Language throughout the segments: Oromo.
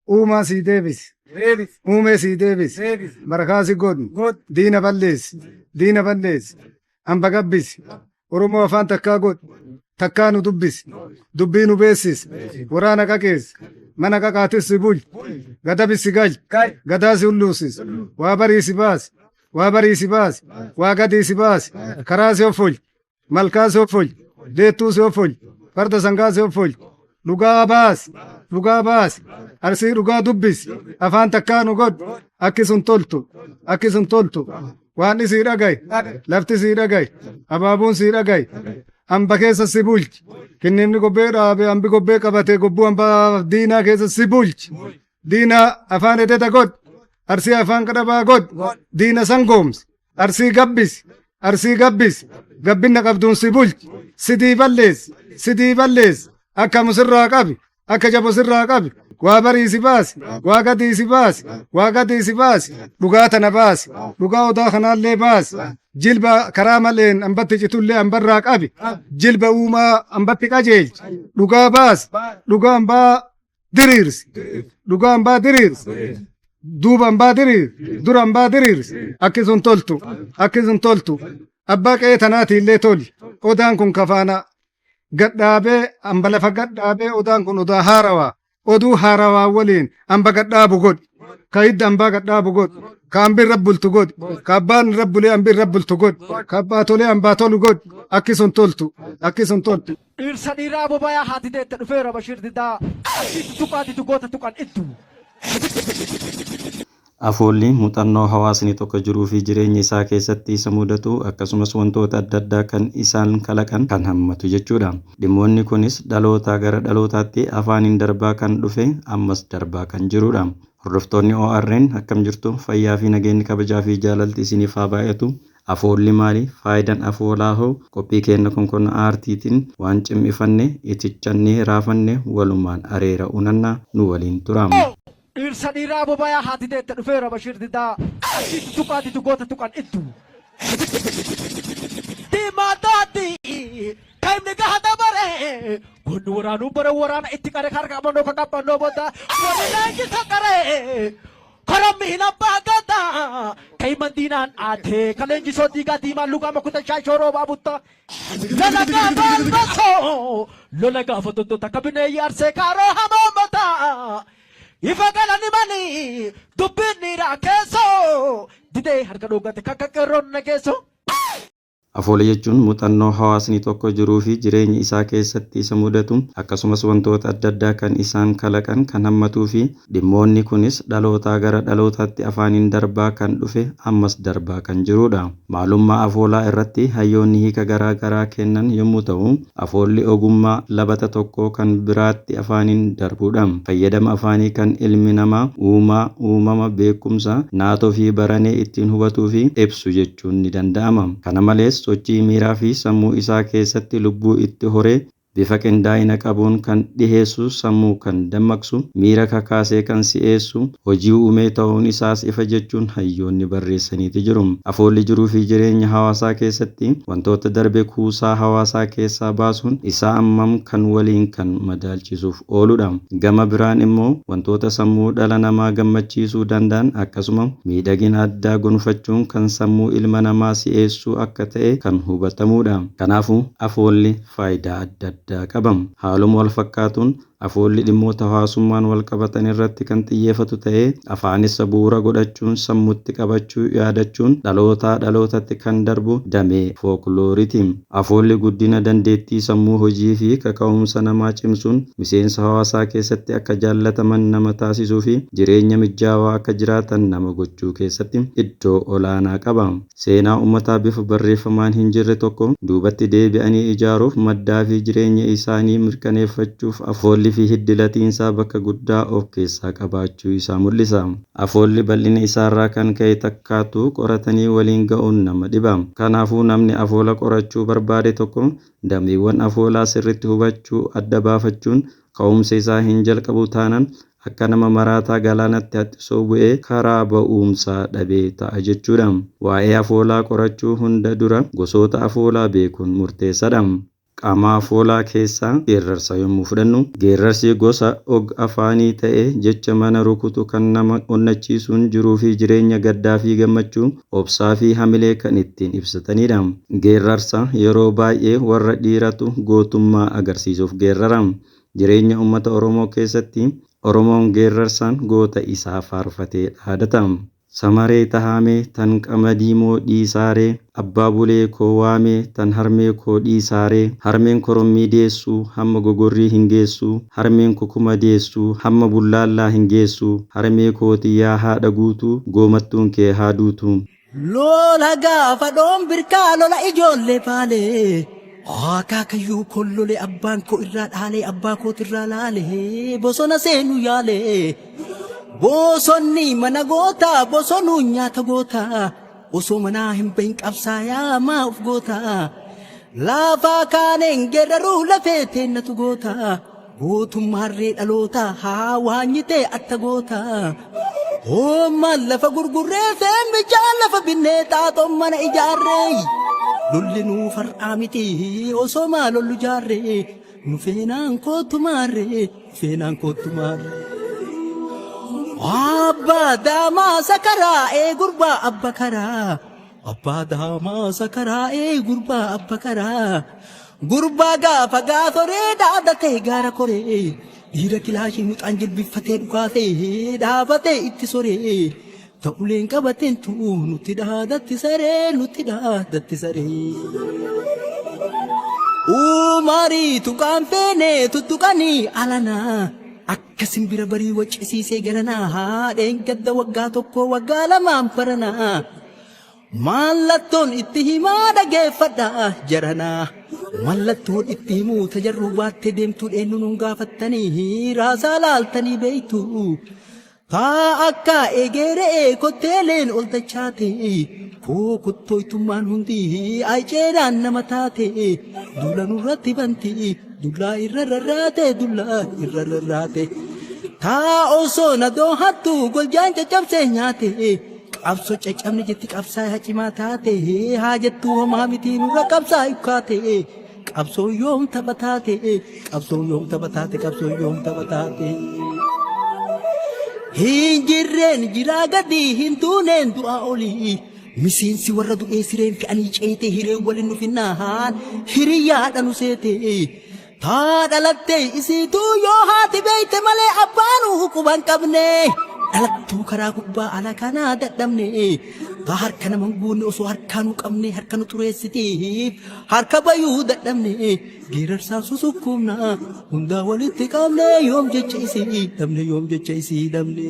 Uumaa sii deebisi. Uumee sii deebisi. Barakaa si godhu. Diina balleessi. Diina balleessi. Hamba gabbisi. Oromoo afaan takkaa godhu. Takkaa nu dubbisi. Dubbii nu beessisi. Waraana qaqeessi. Mana qaqaatis si bulchi. Gadabis si galchi. Gadaa si hulluusisi. Waa barii si baasi. Waa barii si baasi. Waa gadii si baasi. Karaa si offolchi. Malkaa si offolchi. Deettuu si offolchi. Farda sangaa si offolchi. Dhugaa baasi. Dhugaa baasi. Arsii dhugaa dubbisi. Afaan takkaa nu godhu. Akki sun toltu. Akki sun toltu. Waan sii dhagaye. Lafti sii dhagaye. Abaabuun sii dhagaye. Hamba keessa si bulchi. Kinniimni gobbee dhaabe hambi gobbee qabate gobbuu hambaa diinaa keessa si bulchi. Diinaa afaan ededa godhu. Arsii afaan qadhabaa godhu. Diina sangoomsi. Arsii gabbisi. Arsii gabbisi. Gabbinna qabduun si bulchi. Sidii balleessi. Sidii balleessi. Akka musirraa qabi. Akka jabo sirraa qabi. Waa barii si baasi. Waa gadii si baasi. Waa gadii si baasi. Dhugaa tana baasi. Dhugaa odaa kanaallee baasi. Jilba karaa maleen hambatti citullee hambarraa qabi. Jilba uumaa hambatti qajeelchi. Dhugaa baasi. Dhugaa hambaa diriirsi. Dhugaa hambaa diriirsi. Duuba hambaa diriirsi. Dura hambaa diriirsi. Akki sun toltu. Akki sun toltu. Abbaa qe'ee tanaatiillee toli. Odaan kun kafaana gadhaabee hamba lafa gadhaabee odaan kun odaa haarawaa. Oduu haarawaa waliin hamba gadhaabu godhi. Ka hidda hambaa gadhaabu godhi. Ka hambi irra bultu godhi. Ka abbaan irra bulee hambi irra bultu godhi. Ka abbaa tolee hambaa tolu godhi. Akki sun toltu. Akki sun toltu. Dhirsa dhiiraa bobayaa haati deette dhufeera Bashiir Didaa. Achitti tuqaatitu goota tuqan iddu. Afoolli muuxannoo hawaasni tokko jiruufi jireenya isaa keessatti isa mudatu akkasumas wantoota adda addaa kan isaan kalaqan kan hammatu jechuudha. Dhimmoonni kunis dhalootaa gara dhalootaatti afaaniin darbaa kan dhufe ammas darbaa kan jirudha. Hordoftoonni ORN akkam jirtu? Fayyaa fi nageenyi kabajaa fi jaalalti isiniif haa baay'atu. Afoolli maali? Faayidaan afoolaa hoo? Qophii keenna konkona aartiitiin waan cim'ifanne, itichannee, raafanne walumaan areera unanna nu waliin turaa. Dhirsa dhiiraa bobayaa haati deette dhufeera Bashiir Didaa. Achitti tuqaatitu goota tuqan iddu. Diimaa daadii kaimni gaha dabare goonni waraanuu bara waraana itti qare harka qabannoo ka qabannoo booda warri leenjisa qare korammi hin abbaa gadaa kaiman diinaan aatee ka leenjisoo diigaa diimaan lugaama kutan shaashoo roobaa butta lola gaafa albasoo lola gaafa tottota ka bineeyyi arsee kaaroo hamaa ifa galani manii dubbiin dhiiraa keessoo didee harka dhoogate kakka qeerroon na geessoo. Afoola jechuun muuxannoo hawaasni tokko jiruufi jireenya isaa keessatti isa mudatu akkasumas wantoota adda addaa kan isaan kalaqan kan hammatuufi dhimmoonni kunis dhalootaa gara dhalootaatti afaaniin darbaa kan dhufe ammas darbaa kan jirudha. Maalummaa afoolaa irratti hayyoonni hiika garaa garaa kennan yommuu ta'u, afoolli ogummaa labata tokkoo kan biraatti afaaniin darbudha. Fayyadama afaanii kan ilmi namaa uumaa, uumama, beekumsa, naatoo fi baranee ittiin hubatuufi ibsu jechuun ni danda'ama. Kana malees sochii miiraa fi sammuu isaa keessatti lubbuu itti horee bifa qindaa'ina qabuun kan dhiheessu, sammuu kan dammaqsu, miira kakaasee kan si'eessu, hojii uumee ta'uun isaas ifa jechuun hayyoonni barreessaniiti jiru. Afoolli jiruu fi jireenya hawaasaa keessatti wantoota darbe kuusaa hawaasaa keessaa baasuun isaa ammam kan waliin kan madaalchisuuf ooludha. Gama biraan immoo wantoota sammuu dhala namaa gammachiisuu danda'an akkasuma miidhagina addaa gonfachuun kan sammuu ilma namaa si'eessuu akka ta'e kan hubatamudha. Kanaafuu afoolli faayidaa adda addaa qaba. Haaluma wal fakkaatuun afoolli dhimmoota hawaasummaan wal qabatan irratti kan xiyyeeffatu ta'ee afaanisa bu'uura godhachuun sammuutti qabachuu yaadachuun dhalootaa dhalootatti kan darbu damee fooklooriiti. Afoolli guddina dandeettii sammuu hojii fi kaka'umsa namaa cimsuun miseensa hawaasaa keessatti akka jaallataman nama taasisuu fi jireenya mijaawaa akka jiraatan nama gochuu keessatti iddoo olaanaa qaba. Seenaa uummataa bifa barreeffamaan hin jirre tokko duubatti deebi'anii ijaaruuf maddaa fi jireenya isaanii mirkaneeffachuuf afoolli fi hiddi latiinsaa bakka guddaa of keessaa qabaachuu isaa mul'isa. Afoolli bal'ina isaarraa kan ka'e takkaatu qoratanii waliin ga'uun nama dhiba. Kanaafuu namni afoola qorachuu barbaade tokko dameewwan afoolaa sirriitti hubachuu adda baafachuun ka'umsa isaa hin jalqabu taanaan akka nama maraataa galaanatti haxxisoo bu'ee karaa ba'uumsaa dhabee ta'a jechuudha. Waa'ee afoolaa qorachuu hunda dura gosoota afoolaa beekuun murteessaadha. Qaama afoolaa keessaa geerarsa yommuu fudhannu, geerarsi gosa og afaanii ta'ee jecha mana rukutu kan nama onnachiisuun jiruu fi jireenya gaddaa fi gammachuu, obsaa fi hamilee kan ittiin ibsatanidha. Geerarsa yeroo baay'ee warra dhiiratu gootummaa agarsiisuuf geerrara. Jireenya uummata Oromoo keessatti Oromoon geerarsaan goota isaa faarfatee dhaadata. Samaree tahaamee tan qamadii moo dhiisaaree, abbaa bulee koo waamee tan harmee koo dhiisaaree, harmeen korommii deessuu hamma gogorrii hin geessuu, harmeen kukuma deessuu hamma bullaallaa hin geessuu, harmee kooti yaa haadha guutuu goomattuun kee haa duutu. Lola gaafa dhoon birkaa lola ijoollee baalee. Akaakayyuu kollole abbaan koo irraa dhaalee abbaa kootirraa laalee bosona seenuu yaalee. Bosonni mana gootaa bosonuu nyaata gootaa osoo manaa hin bahin qabsaayaa maa of gootaa. Lafaa kaaneen geeraruu lafee teennatu gootaa gootummaarree dhalootaa haa waanyitee atta gootaa. Hoommaan lafa gurgurree feemmichaan lafa binnee xaaxoon mana ijaarree. Lolli nuu far'aa miti osoo maa lollu jaarree nu feenaan kootu maarree feenaan kootu maarree. Abbaa daamaa sakaraa ee gurbaa abba karaa. Abbaa daamaa sakaraa ee gurbaa abba karaa. Gurbaa gaafa gaaforee dhaadatee gaara koree. Dhiira kilaashii muxaan jilbiffatee dhukaasee dhaabatee itti soree. Ta'uleen qabateen tu'u nutti dhaadatti saree nutti dhaadatti saree. Umarii tuqaan feenee tuttuqanii alanaa. Akka simbira barii waccisiisee garanaa haadheen gadda waggaa tokko waggaa lamaan baranaa. Mallattoon itti himaa dhageeffadha jaranaa. Mallattoon itti himuu tajarruu baattee deemtuu dheennu nuun gaafattanii raasaa laaltanii beeytu. Taa akka egeree kotteeleen ol dachaate koo kottooytummaan hundi ayceedhaan nama taate duula nurratti banti dullaa irra rarraate dullaa irra rarraate. Taa osoo na doohattu goljaan caccabsee nyaate qabsoo caccabni jetti qabsaa hacimaa taate haa jettuu homaa miti nurra qabsaa ukkaate qabsoo yoom tapha taate qabsoo yoom tapha taate qabsoo yoom tapha taate. Hin jirreen jiraa gadi hin duuneen du'aa olii. Miseensi warra du'ee sireen fe'anii ceete hiree waliin nufinnaan hiriyyaadha nu seete. Taa dhalattee isiituu yoo haati beeyte malee abbaanuu quban qabne. Dhalattuu karaa gubbaa ala kanaa dadhabne. Taa harka nama hin guunne osoo harkaa nu qabne harka nu xureessitiif harka bayuu dadhabne. Geerarsaan susukkuumna hundaa walitti qabne yoom jecha isii dhabne yoom jecha isii dhabne.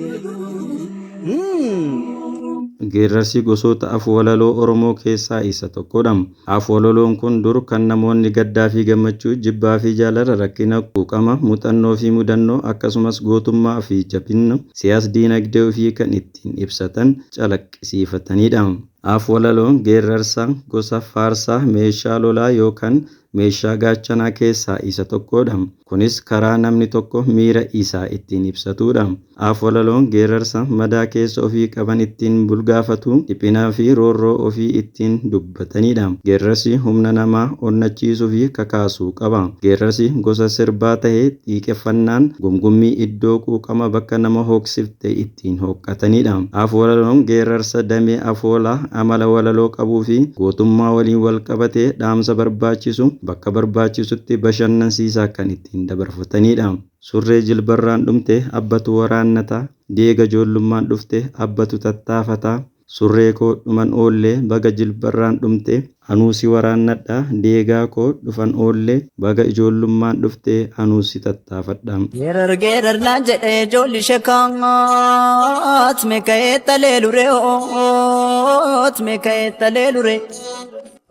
Geerarsi gosoota afwalaloo Oromoo keessaa isa tokkodha. Afwalaloon kun dur kan namoonni gaddaa fi gammachuu, jibbaa fi jaalala, rakkina, quuqama, muuxannoo fi mudannoo akkasumas gootummaa fi jabina siyaas diinagdee ofii kan ittiin ibsatan calaqqisiifatanidha. Afwalaloon geerarsa gosa faarsaa meeshaa lolaa yookaan meeshaa gaachanaa keessaa isa tokkodha. Kunis karaa namni tokko miira isaa ittiin ibsatudha. Afwalaloon geerarsa madaa keessa ofii qaban ittiin bulgaafatu, dhiphinaa fi roorroo ofii ittiin dubbatanidha. Geerarsi humna namaa onnachiisuu fi kakaasuu qaba. Geerarsi gosa sirbaa ta'ee xiiqeffannaan gumgummii iddoo quuqama bakka nama hooqsifte ittiin hooqqatanidha. Afwalaloon geerarsa damee afoolaa amala walaloo qabuu fi gootummaa waliin wal qabatee dhaamsa barbaachisu bakka barbaachisutti bashannansiisaa kan ittiin dabarfatanidha. Surree jilbarraan dhumte abbatu waraannata, deega ijoollummaan dhufte abbatu tattaafata, surree koo dhuman oollee baga jilbarraan dhumte anuu si waraannadha, deegaa koo dhufan oollee baga ijoollummaan dhufte anuu si tattaafadha. Geerar geerar naan jedhee ijoolli shekaat meeka'ee talee luree oot meeka'ee talee luree.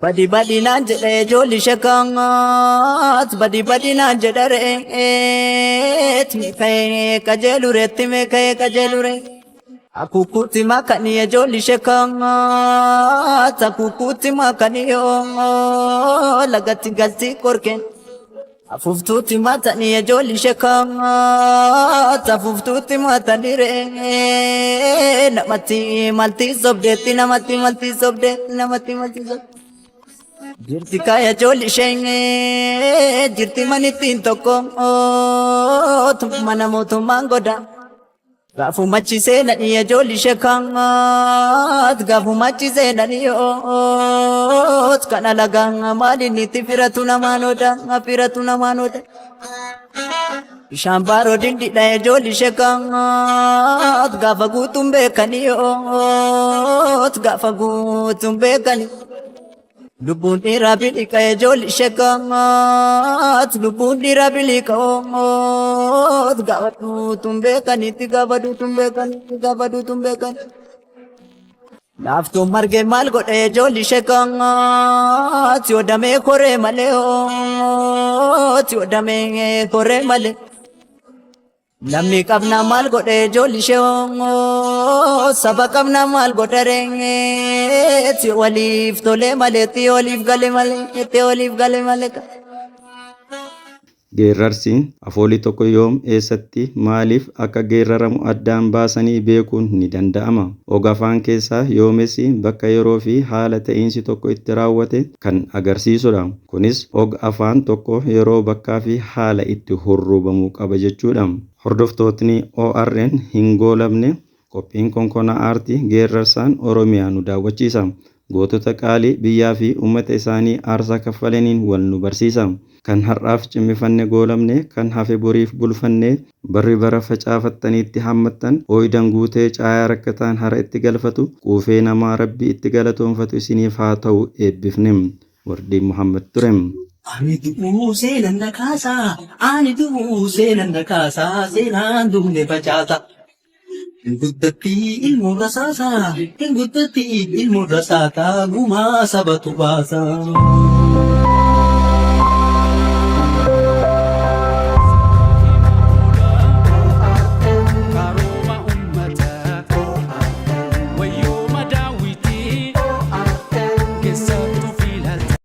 Badi badi naan jedhee ijoolli shekaat badi badi naan jedha re'eet meeka'ee qajeelureetti meeka'ee qajeeluree. Akukutti makanii ijoolli shekaat akukutti makanii oo lagatti galti qorkeen. Afuuftuutti matanii ijoolli shekaat afuuftuutti matanii re'ee namatti maltii sobdeetti namatti maltii sobdeetti namatti maltii sobdeetti. Jirti kaaya ijoolli isheen jirti manittiin tokko mana mootummaan goda. Gaafuma achi seenanii ijoolli ishee kaat gaafuma achi seenanii oot kan alagaa maaliin itti firatu namaan oda firatu namaan oda. Bishaan baaroo dindidha ijoolli ishee kaat gaafa guutuun beekanii oot gaafa guutuun beekanii. Lubbuun dhiiraa biliqa ijoolli ishee kaat lubbuun dhiiraa biliqa oot gaafa duutuun beekanitti gaafa duutuun beekanitti gaafa duutuun beekani. Laaftuun margee maal godhe ijoolli ishee kaat yoo damee koree malee oot yoo damee koree malee. Lammii qabnaa maal godhe ijoolli ishee saba qabnaa maal godhe reetti waliif tolee malee itti waliif gale malee itti waliif gale malee. Geerrarsi afoolli tokko yoom, eessatti, maaliif akka geerraramu addaan baasanii beekuun ni danda'ama. Og-afaan keessaa yoomessi bakka yeroo fi haala ta'iinsi tokko itti raawwate kan agarsiisudha. Kunis og-afaan tokko yeroo, bakkaa fi haala itti hurruubamuu qaba jechuudha. Hordoftootni ORN hin goolabne qophiin konkonaa aartii geerrarsaan Oromiyaa nu daawwachiisa. Gootota qaalii biyyaa fi uummata isaanii aarsaa kaffalaniin wal nu barsiisa. Kan har'aaf cimmifanne goolabne, kan hafe boriif bulfanne, barri bara facaafattaniitti hammattan, ooyidan guutee caayaa rakkataan hara itti galfatu, quufee namaa rabbi itti galatoonfatu isiniif haa ta'u eebbifne. Wardii Muhammad ture. Ani du'uu seenan na kaasaa, ani du'uu seenan na kaasaa, seenaan duune facaasa. Hin guddatti ilmoon rasaasaa, hin guddatti ilmoon rasaasaa, gumaa sabatu baasaa.